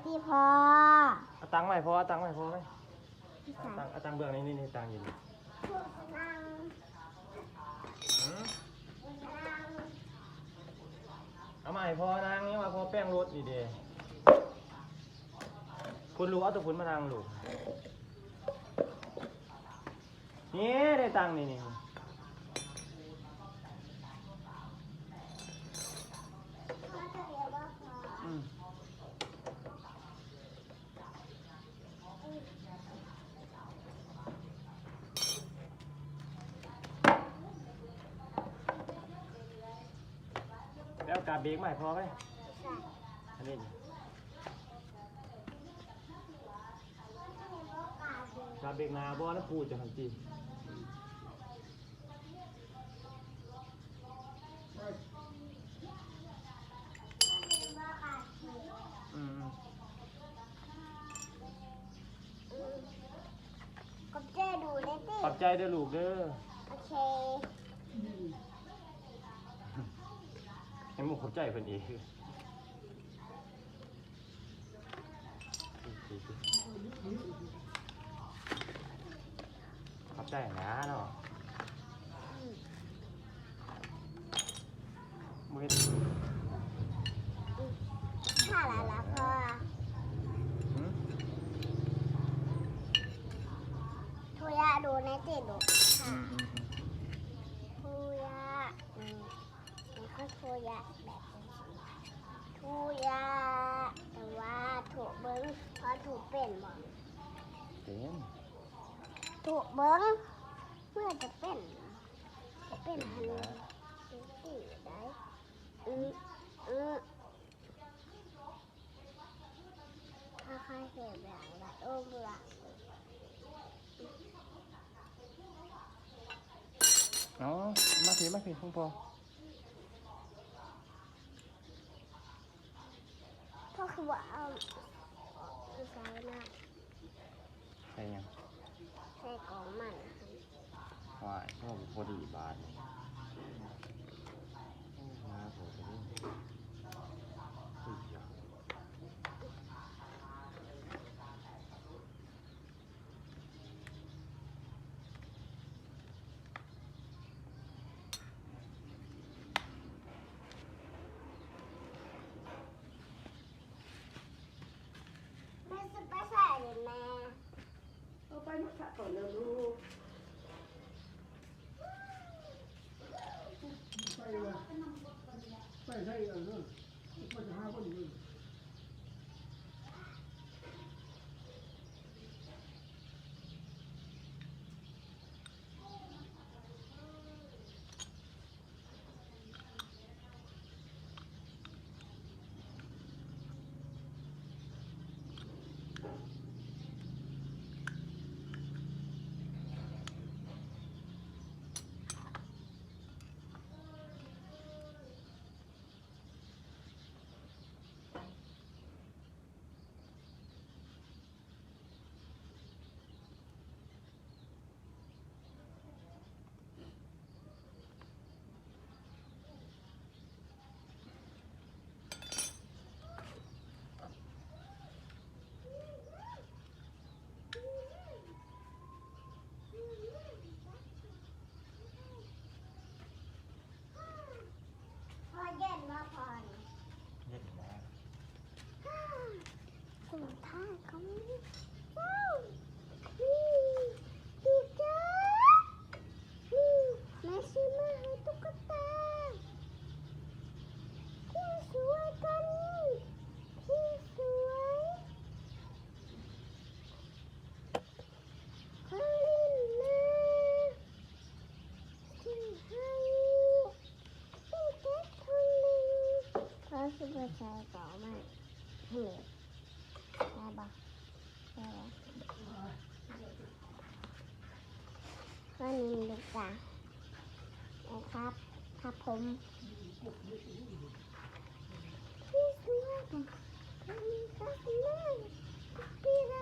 ທີ່ພໍ່ ເອົາຕັງມາໃຫ້ພໍ່ ເອົາຕັງມາໃຫ້ພໍ່ໄວ້ ເອົາຕັງ ເອົາຕັງເບື້ອງນີ້ ນີ້ ນີ້ ຕັງຢູ່ນີ້ ນັ່ງ ຫືມ ນັ່ງ ເອົາມາໃຫ້ພໍ່ນັ່ງ ຍັງວ່າພໍ່ແປງລົດນີ້ເດ້ ພຸ້ນລູກ ເອົາຕົວພຸ້ນມານັ່ງລູກ ນີ້ ໄດ້ຕັງນີ້ ນີ້ ອືມ ແລ້ວກາເບກມາໃຫ້ພໍ່ໄວ້ ອັນນີ້ ກາເບກໜ້າບໍ່ ນຳປູເຈົ້າຫັ້ນຕິ ອືມ ຂອບໃຈດູເດ້ຕິ ຂອບໃຈເດີລູກເດີ ໂອເຄ ຍັງບໍ່ຂອບໃຈເພິ່ນອີກ. ຂອບໃຈນະເນາະ ບໍ່ເຮັດ ຖ້າລະລະພໍ່ ຫືມ ທຸຍະດູໃນຕິລູກ ອືມ ທຸຍະ ອືມ ແລ້ວກໍທຸຍະແບບນີ້ ທຸຍະ ແຕ່ວ່າທຸເບິ່ງ ພໍ່ທຸເປັນບໍ່? ເປັນ ທຸເບິ່ງ ເມື່ອຈະເປັນ ຈະເປັນຫັ້ນ ເປັນຈັ່ງຊີ້ໄດ໋ ອື ອື ຖ້າໃຄເຮັດແບບລະໂອບລະ ເອົາ ມາພີ້ ມາພີ້ ຂອງພໍ່ ພໍ່ຄືວ່າເອົາ ໃສ່ນະ ໃສ່ຫຍັງ? ໃສ່ກອງມັນຫັ້ນ ວ້າຍ ພໍດີບາດນີ້ ໂອ້ ມາພໍດີ ເຮີ້ຍ ແມ່ຊິໄປໃສເດແມ່? ເອົາໄປໝົດສະກ່ອນເດີລູກ ໄປລະ ໄປໃສລະເດີ ໄປຫາເພິ່ນເດີ. ພໍເຢັນບໍ່ພໍ່ນີ້? ເຢັນແລ້ວ ສຸດທ້າຍກໍມີ ວ້າວ ນີ້ ດູເດີ ນີ້ ແມ່ຊື້ມາໃຫ້ຕຸກກະຕາ ທີ່ສວຍກວ່ານີ້ ທີ່ສວຍ ພໍ່ຊິບໍ່ໃສ່ກອງມັນ ນີ້ ໄດ້ບໍ່? ໄດ້ແລ້ວ ຂ້ອຍໜຶ່ງລູກກາ ໄດ້ຄັບ ຄັບຜົມ ທີ່ສວຍກະ ມີຄັບເລີຍ ປີໄດ້.